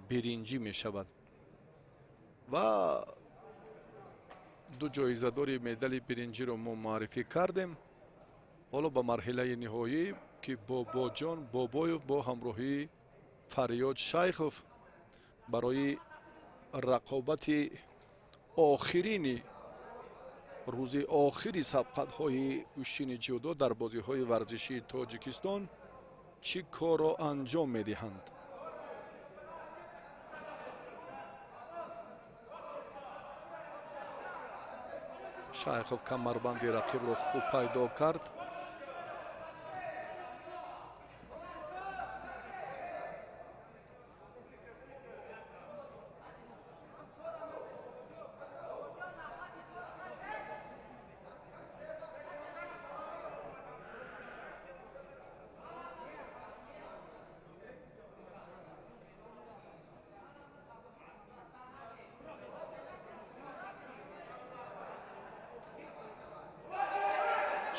биринҷӣ мешавад ва ду ҷоизадори медали биринҷиро мо муаррифӣ кардем. Ҳоло ба марҳилаи ниҳоӣ, ки Бобоҷон Бобоев бо ҳамроҳии Фарёд Шайхов барои рақобати охирини рӯзи охири сабқатҳои гӯштини ҷудо дар бозиҳои варзишии Тоҷикистон чӣ корро анҷом медиҳанд. Шайхов камарбанди рақибро хуб пайдо кард.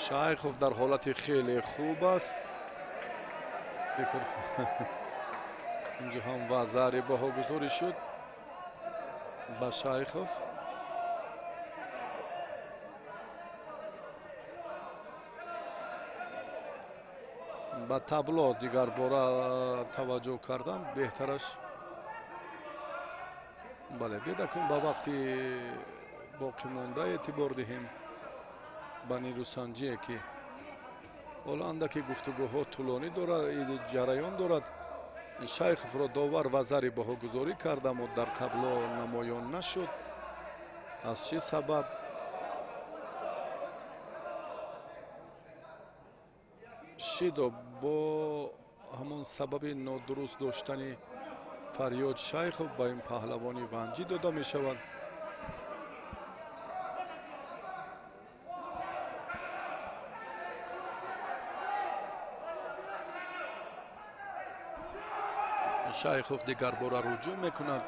Шайхов дар ҳолати хеле хуб аст. Инҷо ҳам вазари баҳогузорӣ шуд ба Шайхов. Ба табло дигар бора таваҷҷӯҳ кардам беҳтараш. Бале, бедакун ба вақти боқимонда эътибор диҳем ба нерӯсанҷие, ки ҳоло андаке гуфтугӯҳо тӯлонӣ дорад, ҷараён дорад. Шайховро довар вазари баҳогузорӣ кард, аммо дар табло намоён нашуд. Аз чӣ сабаб? Шидо бо ҳамон сабаби нодуруст доштани Фарёд Шайхов ба ин паҳлавони ванҷӣ дода мешавад. Шайхов дигарбора руҷӯъ мекунад.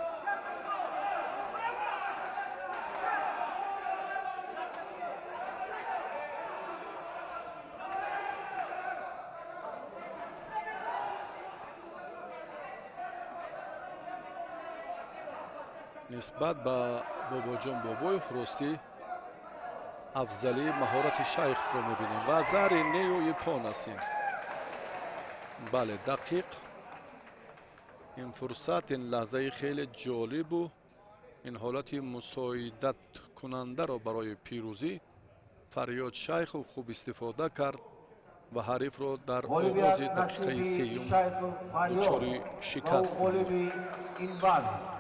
Нисбат ба Бобоҷон Бобоев ростӣ афзалии маҳорати Шайховро мебинем ва зари нею ипон аст ин. Бале, дақиқ ин фурсат, ин лаҳзаи хеле ҷолибу ин ҳолати мусоидаткунандаро барои пирӯзӣ Фарёд Шайхов хуб истифода кард ва ҳарифро дар оғози дақиқаи сеюм дучори шикаст намуд.